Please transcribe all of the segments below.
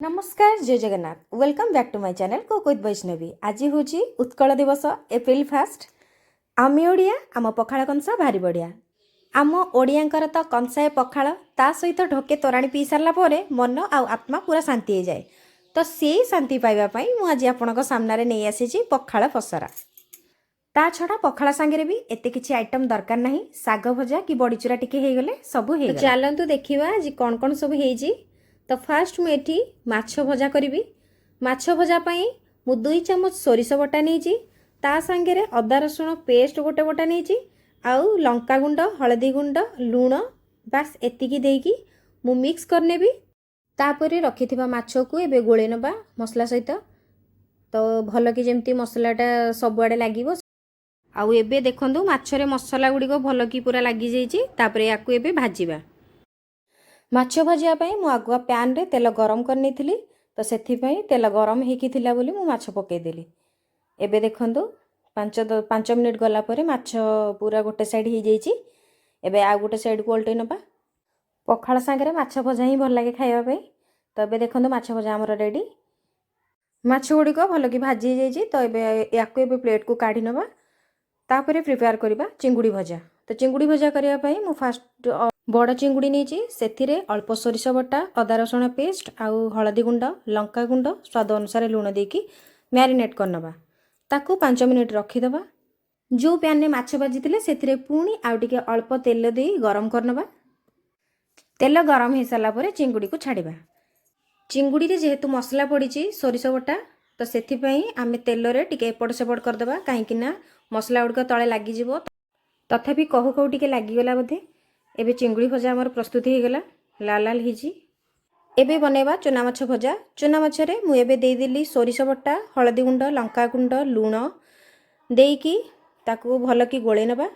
ନମସ୍କାର, ଜୟ Jagannath. Welcome back to my channel Cook with Vaishnavi. ଆଜି ହେଉଛି ଉତ୍କଳ ଦିବସ, ଏପ୍ରିଲ 1। ଆମେ ଓଡ଼ିଆ, ଆମ ପଖାଳ କଂସା ଭାରି ବଢ଼ିଆ। ଆମ ଓଡ଼ିଆଙ୍କର ତ କଂସାଏ ପଖାଳ, ତା ସହିତ ଢୋକେ ତୋରାଣି ପିଇ ସାରିଲା ପରେ ମନ ଆଉ ଆତ୍ମା ପୁରା ଶାନ୍ତି ହେଇଯାଏ। ତ ସେଇ ଶାନ୍ତି ପାଇବା ପାଇଁ ମୁଁ ଆଜି ଆପଣଙ୍କ ସାମ୍ନାରେ ନେଇ ଆସିଛି ପଖାଳ ପସରା। ତା ଛଡ଼ା ପଖାଳ ସାଙ୍ଗରେ ବି ଏତେ କିଛି ଆଇଟମ୍ ଦରକାର ନାହିଁ। ଶାଗ ଭଜା କି ବଡ଼ିଚୁରା ଟିକେ ହେଇଗଲେ ସବୁ ହେଇଗଲା। ଚାଲନ୍ତୁ ଦେଖିବା ଆଜି କ'ଣ କ'ଣ ସବୁ ହେଇଛି। ତ ଫାଷ୍ଟ ମୁଁ ଏଠି ମାଛ ଭଜା କରିବି। ମାଛ ଭଜା ପାଇଁ ମୁଁ 2 ଚାମଚ ସୋରିଷ ବଟା ନେଇଛି, ତା ସାଙ୍ଗରେ ଅଦା ରସୁଣ ପେଷ୍ଟ ଗୋଟେ ବଟା ନେଇଛି ଆଉ ଲଙ୍କା ଗୁଣ୍ଡ, ହଳଦୀ ଗୁଣ୍ଡ, ଲୁଣ, ବାସ୍ ଏତିକି ଦେଇକି ମୁଁ ମିକ୍ସ କରିନେବି। ତାପରେ ରଖିଥିବା ମାଛକୁ ଏବେ ଗୋଳେଇ ନେବା ମସଲା ସହିତ, ତ ଭଲକି ଯେମିତି ମସଲାଟା ସବୁଆଡ଼େ ଲାଗିବ। ଆଉ ଏବେ ଦେଖନ୍ତୁ, ମାଛରେ ମସଲା ଗୁଡ଼ିକ ଭଲକି ପୁରା ଲାଗିଯାଇଛି। ତାପରେ ୟାକୁ ଏବେ ଭାଜିବା। ମାଛ ଭାଜିବା ପାଇଁ ମୁଁ ଆଗୁଆ ପ୍ୟାନ୍ରେ ତେଲ ଗରମ କରିନେଇଥିଲି। ତ ସେଥିପାଇଁ ତେଲ ଗରମ ହେଇକି ଥିଲା ବୋଲି ମୁଁ ମାଛ ପକାଇଦେଲି। ଏବେ ଦେଖନ୍ତୁ, 5 ମିନିଟ୍ ଗଲା ପରେ ମାଛ ପୁରା ଗୋଟେ ସାଇଡ଼୍ ହେଇଯାଇଛି। ଏବେ ଆଉ ଗୋଟେ ସାଇଡ଼୍କୁ ଓଲଟେଇ ନେବା। ପଖାଳ ସାଙ୍ଗରେ ମାଛ ଭଜା ହିଁ ଭଲ ଲାଗେ ଖାଇବା ପାଇଁ। ତ ଏବେ ଦେଖନ୍ତୁ, ମାଛ ଭଜା ଆମର ରେଡ଼ି। ମାଛ ଗୁଡ଼ିକ ଭଲକି ଭାଜି ହେଇଯାଇଛି। ତ ଏବେ ୟାକୁ ଏବେ ପ୍ଲେଟ୍କୁ କାଢ଼ି ନେବା। ତାପରେ ପ୍ରିପେୟାର କରିବା ଚିଙ୍ଗୁଡ଼ି ଭଜା। ତ ଚିଙ୍ଗୁଡ଼ି ଭଜା କରିବା ପାଇଁ ମୁଁ ଫାଷ୍ଟ ବଡ଼ ଚିଙ୍ଗୁଡ଼ି ନେଇଛି। ସେଥିରେ ଅଳ୍ପ ସୋରିଷ ବଟା, ଅଦା ରସୁଣ ପେଷ୍ଟ ଆଉ ହଳଦୀ ଗୁଣ୍ଡ, ଲଙ୍କା ଗୁଣ୍ଡ, ସ୍ୱାଦ ଅନୁସାରେ ଲୁଣ ଦେଇକି ମ୍ୟାରିନେଟ୍ କରିନେବା। ତାକୁ 5 ମିନିଟ୍ ରଖିଦେବା। ଯେଉଁ ପ୍ୟାନ୍ରେ ମାଛ ଭାଜିଥିଲେ, ସେଥିରେ ପୁଣି ଆଉ ଟିକେ ଅଳ୍ପ ତେଲ ଦେଇ ଗରମ କରିନେବା। ତେଲ ଗରମ ହେଇସାରିଲା ପରେ ଚିଙ୍ଗୁଡ଼ିକୁ ଛାଡ଼ିବା। ଚିଙ୍ଗୁଡ଼ିରେ ଯେହେତୁ ମସଲା ପଡ଼ିଛି, ସୋରିଷ ବଟା, ତ ସେଥିପାଇଁ ଆମେ ତେଲରେ ଟିକେ ଏପଟ ସେପଟ କରିଦେବା, କାହିଁକି ନା ମସଲା ଗୁଡ଼ିକ ତଳେ ଲାଗିଯିବ। ତଥାପି କହୁ କହୁ ଟିକେ ଲାଗିଗଲା ବୋଧେ। ଏବେ ଚିଙ୍ଗୁଡ଼ି ଭଜା ଆମର ପ୍ରସ୍ତୁତ ହେଇଗଲା, ଲାଲ ଲାଲ ହେଇଛି। ଏବେ ବନେଇବା ଚୁନା ମାଛ ଭଜା। ଚୁନା ମାଛରେ ମୁଁ ଏବେ ଦେଇଦେଲି ସୋରିଷ ବଟା, ହଳଦୀ ଗୁଣ୍ଡ, ଲଙ୍କା ଗୁଣ୍ଡ, ଲୁଣ ଦେଇକି ତାକୁ ଭଲକି ଗୋଳେଇ ନେବା।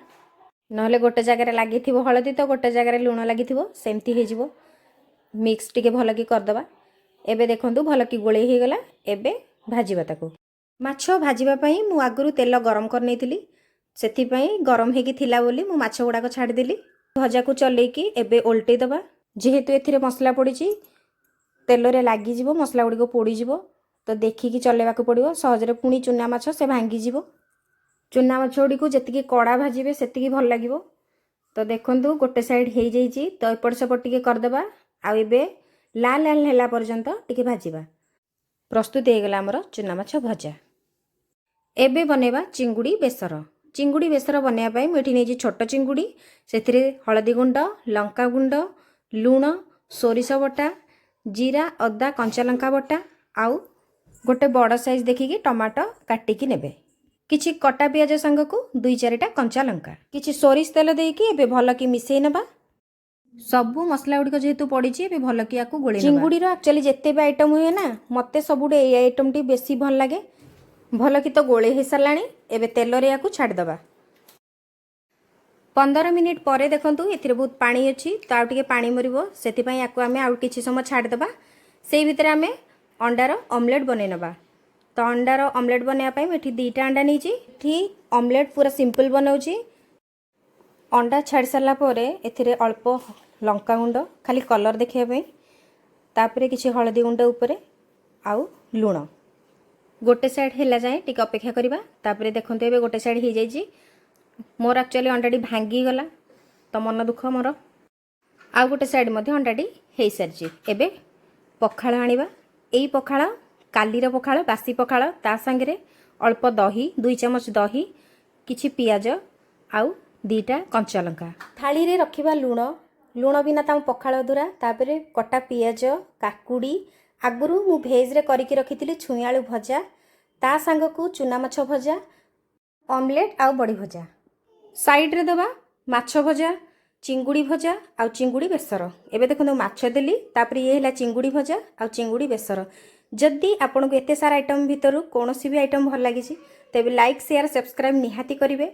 ନହେଲେ ଗୋଟେ ଜାଗାରେ ଲାଗିଥିବ ହଳଦୀ ତ ଗୋଟେ ଜାଗାରେ ଲୁଣ ଲାଗିଥିବ, ସେମିତି ହେଇଯିବ। ମିକ୍ସ ଟିକେ ଭଲକି କରିଦେବା। ଏବେ ଦେଖନ୍ତୁ, ଭଲକି ଗୋଳେଇ ହେଇଗଲା। ଏବେ ଭାଜିବା ତାକୁ। ମାଛ ଭାଜିବା ପାଇଁ ମୁଁ ଆଗରୁ ତେଲ ଗରମ କରିନେଇଥିଲି। ସେଥିପାଇଁ ଗରମ ହେଇକି ଥିଲା ବୋଲି ମୁଁ ମାଛ ଗୁଡ଼ାକ ଛାଡ଼ିଦେଲି। ଭଜାକୁ ଚଲେଇକି ଏବେ ଓଲଟେଇ ଦେବା। ଯେହେତୁ ଏଥିରେ ମସଲା ପଡ଼ିଛି, ତେଲରେ ଲାଗିଯିବ, ମସଲା ଗୁଡ଼ିକ ପୋଡ଼ିଯିବ। ତ ଦେଖିକି ଚଲେଇବାକୁ ପଡ଼ିବ। ସହଜରେ ପୁଣି ଚୁନା ମାଛ, ସେ ଭାଙ୍ଗିଯିବ। ଚୁନା ମାଛ ଗୁଡ଼ିକୁ ଯେତିକି କଡ଼ା ଭାଜିବେ, ସେତିକି ଭଲ ଲାଗିବ। ତ ଦେଖନ୍ତୁ, ଗୋଟେ ସାଇଡ଼୍ ହେଇଯାଇଛି। ତ ଏପଟ ସେପଟ ଟିକେ କରିଦେବା ଆଉ ଏବେ ଲାଲ ଲାଲ ହେଲା ପର୍ଯ୍ୟନ୍ତ ଟିକେ ଭାଜିବା। ପ୍ରସ୍ତୁତ ହେଇଗଲା ଆମର ଚୁନା ମାଛ ଭଜା। ଏବେ ବନେଇବା ଚିଙ୍ଗୁଡ଼ି ବେସର। ଚିଙ୍ଗୁଡ଼ି ବେସର ବନେଇବା ପାଇଁ ମୁଁ ଏଠି ନେଇଛି ଛୋଟ ଚିଙ୍ଗୁଡ଼ି। ସେଥିରେ ହଳଦୀ ଗୁଣ୍ଡ, ଲଙ୍କା ଗୁଣ୍ଡ, ଲୁଣ, ସୋରିଷ ବଟା, ଜିରା, ଅଦା, କଞ୍ଚା ଲଙ୍କା ବଟା ଆଉ ଗୋଟେ ବଡ଼ ସାଇଜ୍ ଦେଖିକି ଟମାଟୋ କାଟିକି ନେବେ। କିଛି କଟା ପିଆଜ ସାଙ୍ଗକୁ ଦୁଇ ଚାରିଟା କଞ୍ଚା ଲଙ୍କା, କିଛି ସୋରିଷ ତେଲ ଦେଇକି ଏବେ ଭଲକି ମିଶେଇ ନେବା। ସବୁ ମସଲା ଗୁଡ଼ିକ ଯେହେତୁ ପଡ଼ିଛି, ଏବେ ଭଲକି ୟାକୁ ଗୋଳେଇ। ଚିଙ୍ଗୁଡ଼ିର ଆକ୍ଚୁଆଲି ଯେତେ ବି ଆଇଟମ୍ ହୁଏ ନା, ମୋତେ ସବୁଠୁ ଏଇ ଆଇଟମ୍ଟି ବେଶୀ ଭଲ ଲାଗେ। ଭଲକି ତ ଗୋଳେଇ ହେଇସାରିଲାଣି। ଏବେ ତେଲରେ ୟାକୁ ଛାଡ଼ିଦେବା। 15 ମିନିଟ୍ ପରେ ଦେଖନ୍ତୁ, ଏଥିରେ ବହୁତ ପାଣି ଅଛି, ତ ଆଉ ଟିକେ ପାଣି ମରିବ। ସେଥିପାଇଁ ୟାକୁ ଆମେ ଆଉ କିଛି ସମୟ ଛାଡ଼ିଦେବା। ସେଇ ଭିତରେ ଆମେ ଅଣ୍ଡାର ଅମଲେଟ୍ ବନେଇ ନେବା। ତ ଅଣ୍ଡାର ଅମଲେଟ୍ ବନେଇବା ପାଇଁ ମୁଁ ଏଠି ଦୁଇଟା ଅଣ୍ଡା ନେଇଛି। ଏଠି ଅମଲେଟ୍ ପୁରା ସିମ୍ପଲ୍ ବନାଉଛି। ଅଣ୍ଡା ଛାଡ଼ି ସାରିଲା ପରେ ଏଥିରେ ଅଳ୍ପ ଲଙ୍କାଗୁଣ୍ଡ, ଖାଲି କଲର୍ ଦେଖିବା ପାଇଁ, ତାପରେ କିଛି ହଳଦୀ ଗୁଣ୍ଡ ଉପରେ ଆଉ ଲୁଣ। ଗୋଟେ ସାଇଡ଼୍ ହେଲା ଯାଏଁ ଟିକେ ଅପେକ୍ଷା କରିବା। ତାପରେ ଦେଖନ୍ତୁ, ଏବେ ଗୋଟେ ସାଇଡ଼୍ ହେଇଯାଇଛି। ମୋର ଆକ୍ଚୁଆଲି ଅଣ୍ଡାଟି ଭାଙ୍ଗିଗଲା, ତ ମନ ଦୁଃଖ ମୋର। ଆଉ ଗୋଟେ ସାଇଡ଼୍ ମଧ୍ୟ ଅଣ୍ଡାଟି ହେଇସାରିଛି। ଏବେ ପଖାଳ ଆଣିବା। ଏଇ ପଖାଳ କାଲିର ପଖାଳ, ବାସି ପଖାଳ। ତା ସାଙ୍ଗରେ ଅଳ୍ପ ଦହି, 2 ଚାମଚ ଦହି, କିଛି ପିଆଜ ଆଉ ଦୁଇଟା କଞ୍ଚା ଲଙ୍କା। ଥାଳିରେ ରଖିବା ଲୁଣ। ଲୁଣ ବିନା ତ ଆମ ପଖାଳ ଅଧୁରା। ତାପରେ କଟା ପିଆଜ, କାକୁଡ଼ି। ଆଗରୁ ମୁଁ ଭେଜ୍ରେ କରିକି ରଖିଥିଲି ଛୁଇଁ ଆଳୁ ଭଜା, ତା ସାଙ୍ଗକୁ ଚୁନା ମାଛ ଭଜା, ଅମଲେଟ୍ ଆଉ ବଡ଼ି ଭଜା। ସାଇଡ଼୍ରେ ଦେବା ମାଛ ଭଜା, ଚିଙ୍ଗୁଡ଼ି ଭଜା ଆଉ ଚିଙ୍ଗୁଡ଼ି ବେସର। ଏବେ ଦେଖନ୍ତୁ, ମାଛ ଦେଲି, ତାପରେ ଇଏ ହେଲା ଚିଙ୍ଗୁଡ଼ି ଭଜା ଆଉ ଚିଙ୍ଗୁଡ଼ି ବେସର। ଯଦି ଆପଣଙ୍କୁ ଏତେ ସାରା ଆଇଟମ୍ ଭିତରୁ କୌଣସି ବି ଆଇଟମ୍ ଭଲ ଲାଗିଛି, ତେବେ ଲାଇକ୍, ସେୟାର, ସବସ୍କ୍ରାଇବ୍ ନିହାତି କରିବେ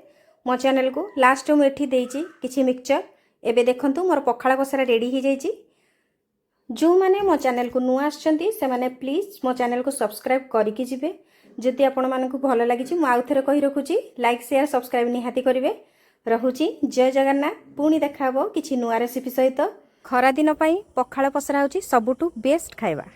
ମୋ ଚ୍ୟାନେଲକୁ। ଲାଷ୍ଟ ମୁଁ ଏଠି ଦେଇଛି କିଛି ମିକ୍ସଚର୍। ଏବେ ଦେଖନ୍ତୁ, ମୋର ପଖାଳ ପସରା ରେଡ଼ି ହେଇଯାଇଛି। ଯେଉଁମାନେ ମୋ ଚ୍ୟାନେଲକୁ ନୂଆ ଆସିଛନ୍ତି, ସେମାନେ ପ୍ଲିଜ୍ ମୋ ଚ୍ୟାନେଲକୁ ସବସ୍କ୍ରାଇବ୍ କରିକି ଯିବେ। ଯଦି ଆପଣମାନଙ୍କୁ ଭଲ ଲାଗିଛି, ମୁଁ ଆଉ ଥରେ କହି ରଖୁଛି, ଲାଇକ୍, ସେୟାର, ସବସ୍କ୍ରାଇବ୍ ନିହାତି କରିବେ। ରହୁଛି, ଜୟ ଜଗନ୍ନାଥ। ପୁଣି ଦେଖା ହେବ କିଛି ନୂଆ ରେସିପି ସହିତ। ଖରାଦିନ ପାଇଁ ପଖାଳ ପସରା ହେଉଛି ସବୁଠୁ ବେଷ୍ଟ ଖାଇବା।